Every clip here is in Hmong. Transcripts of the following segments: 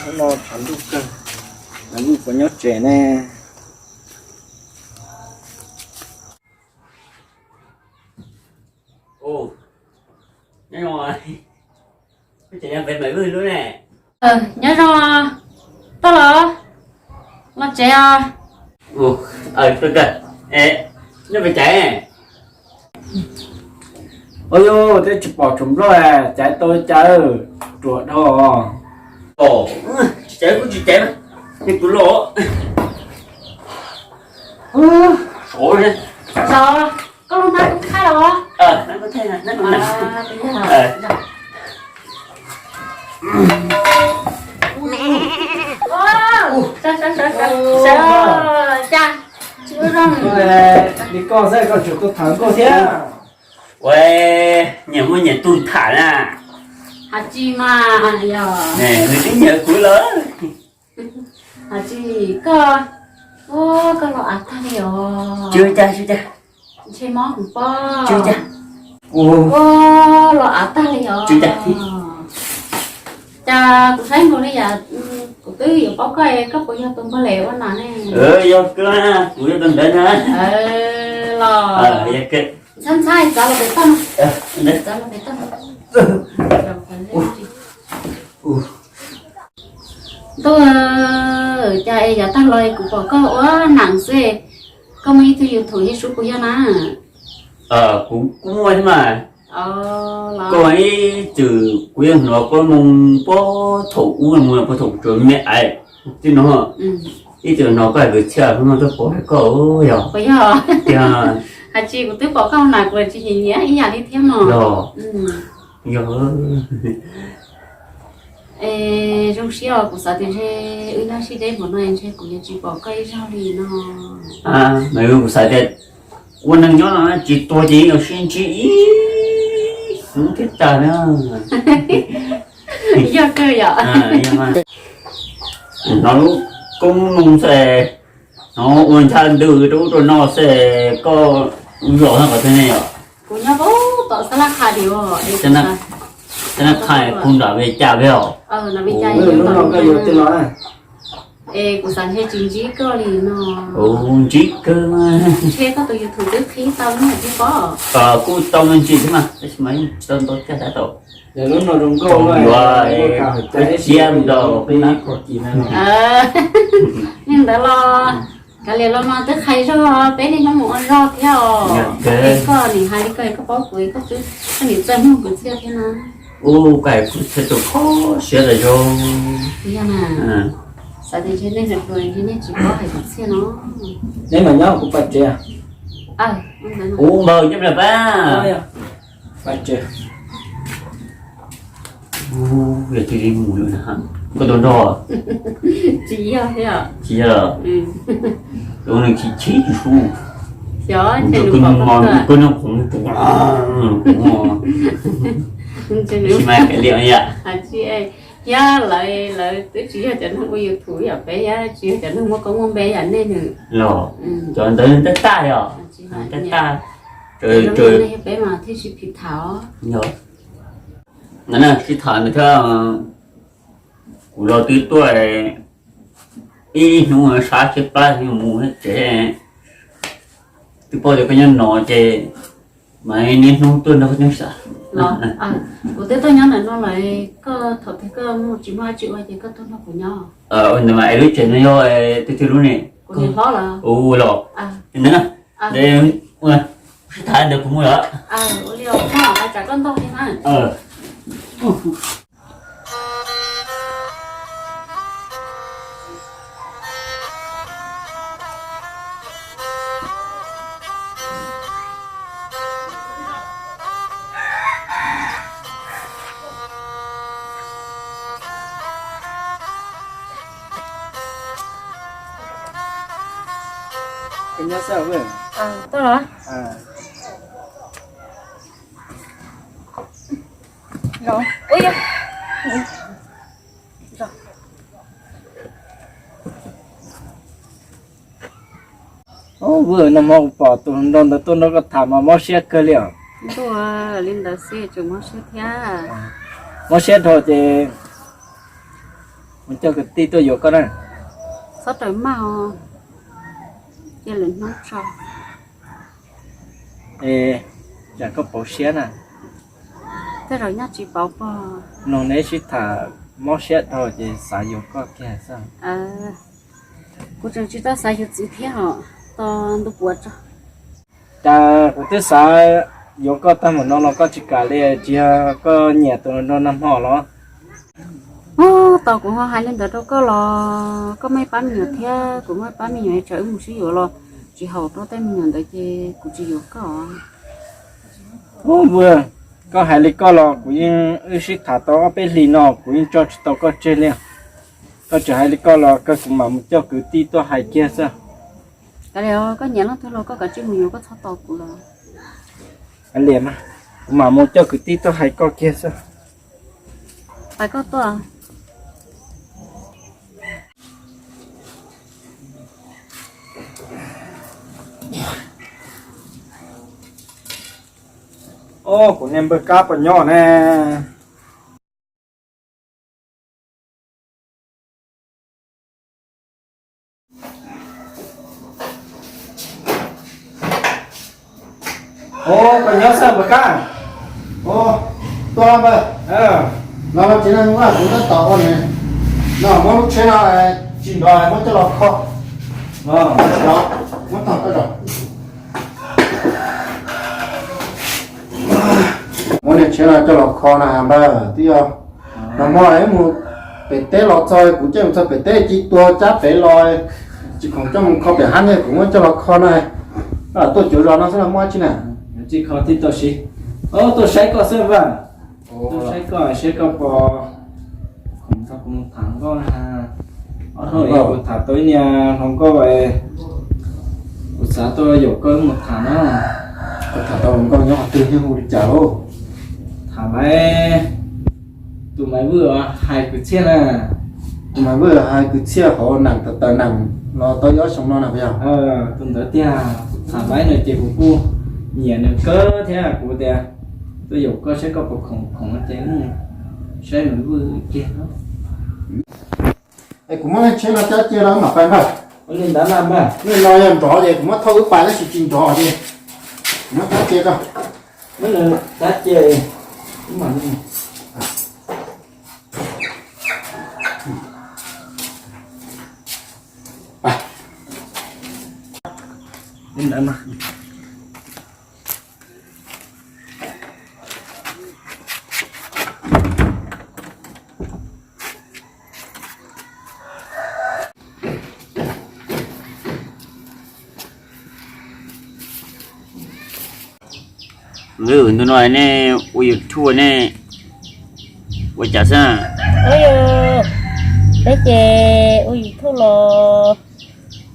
No tshav ntuj kawg, lawv kuj puas nyob tsev ne? Nyob zoo, nyob zoo, toj los, los tsev os. Nyob pem caiv. Ua yus twb tsis pom tshum nplog, caiv tau caiv, ruam dhau. Tsis caiv kuj tsis caiv, tus loj. Los, koj lub hnab kuj thaij los. Sawv, sawv, sawv, sawv, cas tsis ua zoo. Li koj xwb koj tseem tuaj tham nkauj thiab. Ua, nyias muaj nyias tus tham na. Has tsis mas yog nws twb nyiam kuv lawm. Has tsis koj, ua koj los av tag li os. Tsis ua cas, tsis ua cas. Ntshe mob kuv pob. Tsis ua cas. Ua los av tag li os. Tsis ua cas. Cas kuv saib nkaus li yam kuv twb yuav paub koj, koj puas yog tus npog lem ua nas ne? Yog kawg, kuv yog tus ntawd na. Los ntxhab ntxhab txav los pem toj no. Txav los pem toj no. Ntuj, cas es yav tag los kuv pom koj ua nas xwb, koj muaj ib tug YouTube yeej sub puas yog na? Kuv kuj muaj thiab mas. Koj ib txwm kuv yeej hnov koj moo puag thaum ub mus puag thaum tsuas me aiv tib no, ib txwm hnov koj hais kwv txhiaj hnub no tuaj pom koj yog. Puas yog? Has tsis kuv twb pom koj nas kuv tsis nyiam nyiam ib yam li thiab no. Yog. Es zoo siab os, kuv xav tias ntshe wb nyob sib deb npaum no ntshe kuv yuav tsis pom koj ib zaug li no. Mas kuv xav tias ua neeg nyob no tsis tuag ces yuav sib ntsib ib hnub thiab tag na. Yog kawg yom. Hnov lub koob loo xwb, hnov ua ncha ntws rau ub rau no xwb, koj zos no qhov twg ne yom? Kuv nyob tom Xab Laj Qha diam. Xab Laj Qha puag nram Ves Cas peb os. Lub no koj yuav twg los? Es kuv xav ntshe tsis ntsib koj li no. Ntsib kawg. Ntshe koj tus YouTube twb qhib tau me ntsis thiab pob. Kuj tau me ntsis thiab mas tab sis mas yeej tsis tau ntau caj tab tom. Lub no zoo nkauj, yuav ib tiab mus rau qhov kis na. Yog ntawd los kav liam los mas twb qhia zog peb niaj hnub mus ua zog thiab os. Es koj nim hais li koj, koj paub kuv, koj twb, koj nim txawj hnub kwv txhiaj thiab na. Ub, koj hais kuv txhia tus kho siab tas zog. Yog na, xav tias ntshe nej hluas hluas ntshe nej tsis paub hais kwv txhiaj no. Neb mas nyob kuv pab tsev. Ub, npawg nyob pab. Pab tsev. Yog cia li mus lawm na. Koj tuaj nrog? Tsis yog thiab. Tsis yog los? Tus neeg chim chim tus sub. Xyov, koj nyob qhov tus tsis mas kav liam yam. Thiab lawv, lawv twb tsis yog cov neeg ua YouTube yom, peb thiab tsis yog cov neeg muaj koob muaj npe yam nej nws. Los, cov ntawd tab tag yom. Tab tag. Peb mas thiaj sib phim tham. Yog. Sib tham ntawd thiab, kuv los twb tuaj ib hnub sab tsib plab mus tsev, twb paub tias koj nyob no ces mas niaj hnub tuaj nrog koj nyob xav. Kuv twb tuaj nyob ntawm no lawm, koj thaum twg koj mus tsis muaj dab tsi ua ces koj tuaj nrog kuv nyob. Ntawd mas es lub tsev no yog twg twg lub ne? Kuv niam hlob lawv. Ua los, ntawd, sib tham ntawd kuv mus lawm. Ua li os, tsam koj nto li na. Koj nyob xwb os. Tuaj los. Ub, nag hmo kuv pom tus hluas nraug ntawd tuaj nrog koj tham mas mob siab kawg li os. Ntuj, li ntawd xwb tseem mob siab thiab. Mob siab dhau ces Mus coj kwv tij tuaj yuav koj na. Txhob raws maj os, cia lwm hnub tso. Es, tsam koj pauv siab na. Tej zaum nyob tsis pauv pog. Mloog neb sib tham mob siab dhau ces xav yuav koj kiag xwb. Kuv tseem tsis tau xav yuav txiv thiab os, tos ntu puav tso. Cas kuv twb xav yuav koj tag mus no los koj tsis kam li, tsis yog koj nyiam tus nraug nag hmo los? Ub, tos kuv ho hais li ntawd rau koj los koj muaj ib pab me nyuam thiab kuv muaj ib pab me nyuam, tsam wb mus sib yuav los tsis haum rau tej me nyuam ntawd ces kuv tsis yuav koj. Ub, koj hais li koj los kuv yeej, wb sib tham tau ob peb hlis no kuv yeej tso tsis tau koj tseg li. Koj tseem hais li koj los kawg kuv mam mus coj kwv tij tuaj hais kiag xwb. Kav liam, koj nyiam leej twg los koj kav tsij mus yuav, koj txhob tos kuv los. Kav liam mas, kuv mam mus coj kwv tij tuaj hais koj kiag xwb. Pais koj tuaj. Os, kuv niag npawg Kab puas nyob ne? Os, puas nyob xwb npawg Kab? Os, tuaj npawg. Los tsev no vaj kuv tab tom ua ne. No muab lub tsheb no tsis nrov muab coj los kho. Muab tog koj zos. Muab niag tsheb no coj los kho na npawg, twb yog nag hmo wb mus pem teb los txog, kuv caij mus txog pem teb ci tua cab pem los, tsis khoom coj mus kho pem hab ne, kuv muab coj los kho na. Tuaj cuav zos no xwb los muaj dab tsi na. Tsis kho tib tau siv, tuaj saib koj xwb npawg. Tuaj saib koj saib koj puas khoom tau kuv mus tham nkauj na. Ob hnub kuv tham tau ib niag hluas nkauj, kuv xav tuaj yaum koj wb mus tham na. Koj tham tau hluas nkauj nyob qhov twg, nyob hu li cas lauj? Tham Maiv, tus Maiv Vwj hais kwv txhiaj na. Tus Maiv Vwj hais kwv txhiaj hauv neem, tawm neem los tau ib ob xyoo no na puas yog? Tus ntawd tiag. Kuv tham Maiv no ces kuv kuj nyiam nws kawg thiab, kuv tias tuaj yaum koj saib koj puas khoom, khoom ces saib Maiv Vwj kiag. Es kuv muab tsheb no cab cia rau wb mam pais npawg. Ua li ntawd na npawg. Nim no yog nrov ces kuv muab thauj wb pais, tab sis tsis nrov ces kuv muab cab cia rau. Muab nws cab cia. Li ntawd mas. Ntu no nej ua YouTube nej ua cas xwb? Peb ces ua YouTube los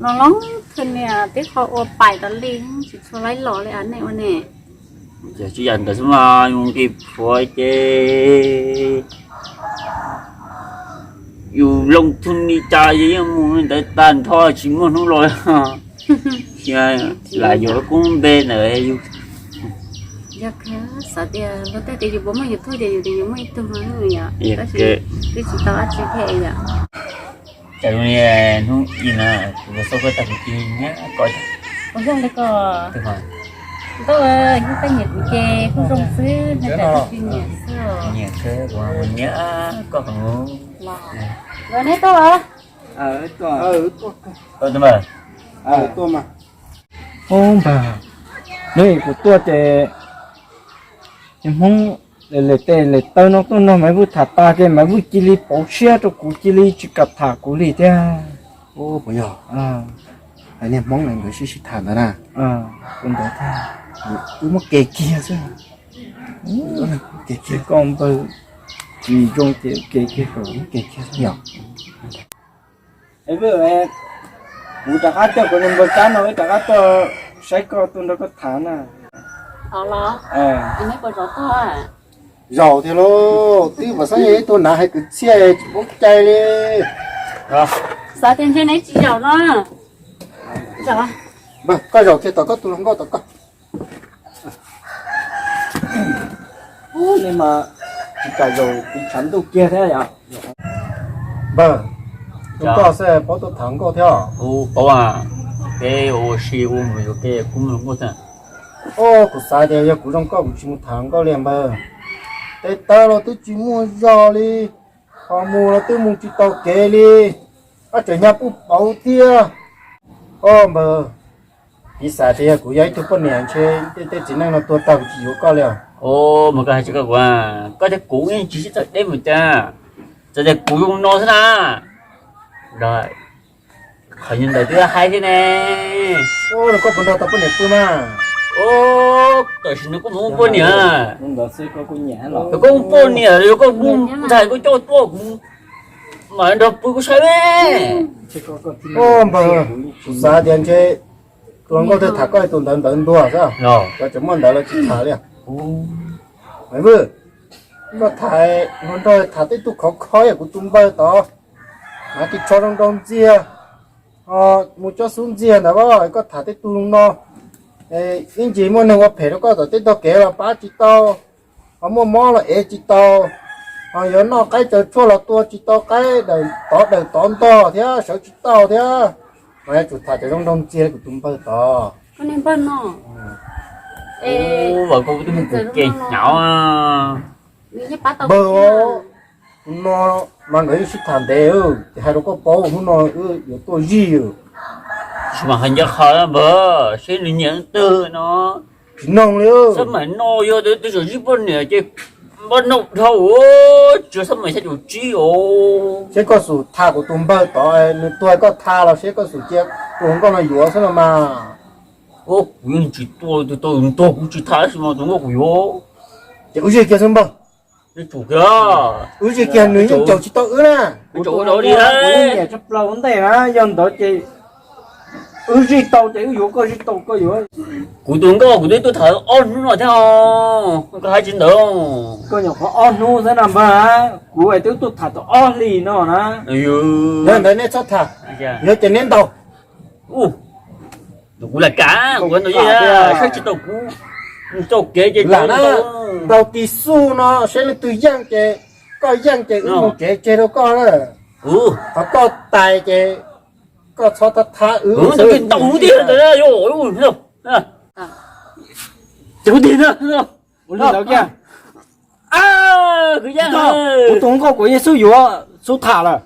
no los kawg niam tib qho ua pais tas li, tsis tshua laib los li nej ua ne. Ces tsis yam ntawd xwb mas yus nqis phuav ces yus loo thum li cas ces yeej mus li ntawd tag nrho tsis muaj hnub los li. Lam yuav koob npe ntawd yus. Yog xav tias luag tej tias yus puas muaj YouTube ces yus tias yus muaj ib tug no yom, tab sis twb tsis tau dab tsi thiab yom. Cas hnub ib no kuv xauj koj tag kuv cia li nyiam koj. Ua zoo li ko. Ntau, yog koj nyiam kuv ces kuj zoo xwb, nyob tsam koj tsis nyiam xwb. Nyiam kawg, kuv nyiam koj heev. Los neb tuaj. Tuaj mas. Ub npawg, hnub kuv tuaj ces niag Hmoob lem tes lem taw no tuaj nrog Maiv Vwj tham tas ces Maiv Vwj cia li pauv siab rau kuv, cia li tsis kam tham kuv li thiab. Ub, puas yog? Hais niag Hmoob na nkawd sib sib tham ntawd na. Kuv ntawd thiab. Wb muab ke kiag xwb. Ke kiag koj npawg, tsis zoo ces ke kiag kom ke kiag xwb yom. Kuv rov qab coj kuv niag npawg Kab no wb rov qab tuaj saib koj, tuaj nrog koj tham na. Zaum thiab lauj, twb pom xab nyej ib tug nav hais kwv txhiaj tsis paub cai li. Xav tias ntshe neb tsis zaum no. Koj zaum kiag tom koj tus hluas nkauj tom koj. Ub, nej mas tsis kam zaum tiv tshav ntuj kiag thiab yom. Npawg, zoo nkauj xwb paub tuaj tham nkauj thiab. Paub, peb ua si ua mus yuav ke kuv mus nkauj xwb. Os, kuv xav tias yog kuv zoo nkauj kuv tsis mus tham nkauj li npawg. Tej tawb los twb tsis muaj zog li, ho mus los twb mus tsis tau kev li, ab tseem nyab puj pauv thiab. Os npawg, piv xam tias yog kuv yog ib tug poj niam ntshe tej txiv neej no tuag tag kuv tsis yuav koj li os. Os, mas koj hais tsis koj kuv, koj thiab kuv yeej tsis sib txawm deb mus cas, txawm tias kuv zoo no xwb na. Qhov ntawd twb haib thiab ne. Koj puas nrog tau poj niam pw mas? Os, tam sim no koj mus muaj poj niam, koj muaj poj niam los koj ntxhais koj coj tuaj kuv mam nrog pw koj saib me. Os npawg, kuv xav tias ntshe tus hluas nkauj twg tham koj tus ntawd ntawd ntuag xwb, cov tseem muaj ntawd lawv tsis tham li. Maiv Vwj, koj tham hluas nraug tham tej tug khov kho yam kuv tus npawg tod, hnav ris tsho zoo nraug ntxiag, mus cob xub ntxiag ntawd, koj tham tej tug no, ib ntsis muaj neeg ua phem rau koj tom tej tog kev los pab tsis tau, ho muaj mob los ev tsis tau, ho yuav noj qaib tsaws tshuaj los tua tsis tau qaib, tov dawm tov ntog thiab sawv tsis tau thiab. Mas yuav tsum tham cov zoo nraug ntxiag li kuv tus npawg tod. Npawg, hnub no mas nkawd yeej sib tham ntev, ces hais rau koj paub hnub no wb yuav tuaj zij. Tsis mam hais ncaj qha npawg, seb nws nyiam leej twg no. Tsis noog li. Xab maim no yog twb tseem zij poj niam ces npaj no dhau, tsis yog xab maim xya caum tsib os. Seb koj xum tham kuv tus npawg tod nws tuag koj tha los seb koj xum cia tus hluas nkauj no yuav xwb los mas. Kuv yeej tsis tuaj, tus tau ntuag kuv tsis tham tab sis mas tus nkauj kuv yuav. Ces wb zij kiag xwb npawg. Wb zij kiag nws yeej caum tsis tau wb na. Kuv tsis ua dog dig, kuv yeej nyiam tshaj plaws ua ntej na, yog ntawd ces wb zij tau ces wb yuav, koj zij tau koj yuav. Kuv tus nkauj kuv twb tuaj tham ob hnub no thiab os, koj hais tsis ntawd. Koj nyuam qhuav ob hnub xwb na npawg, kuv twb tuaj tham tau ob hlis no na. Yog ntawd neb txhob tham, yog ces neb ntaus. Kuv lam kam, kuv ntawd saib tsis tau kuv, tau kev ces lam na. Ntaus tis xuj no seb leej twg yeej ces koj yeej ces wb mus kev tseg rau koj na. Qhov koj tais ces koj txhob thab thab wb. Ces kuv tig na, ua li ntawd kiag. Kuv tus nkauj kuv yeej xub yuav xub tham lawm.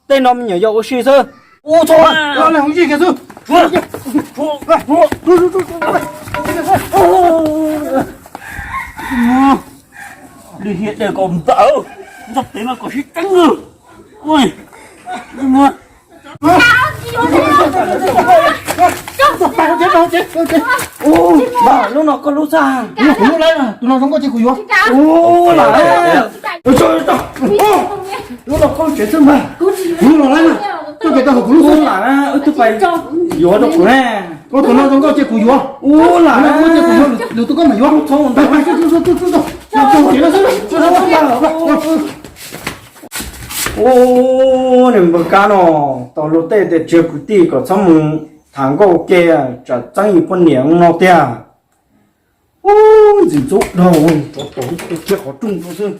Tej no me nyuam yaus ua si xwb. Ua txhob, los mus zij kiag xwb. Lwm hiam des kom npam, nrog pem mas kom sib tseeb. Npawg, lub no koj lub xwb. Kuv lub lawm, tus no zoo nkauj ces kuv yuav. Ua lam, lub no koj tsev xwb npawg. Kuv los lawm, tuaj kev tau hauv kuv lub xwb. Wb twb pais yuav rau kuv ne. Ua tus no zoo nkauj ces kuv yuav. Ua lam, kuv yuav, lwm tus koj mam yuav. Ua, niag npawg Kab no, tau luag tej tias tsis yog kwv tij kom txhob mus tham nkauj ua ke, tsam txeeb yus poj niam no tiag. Ub, ntxim ntxub dhau, tsov tom cia qhov rooj rau xwb.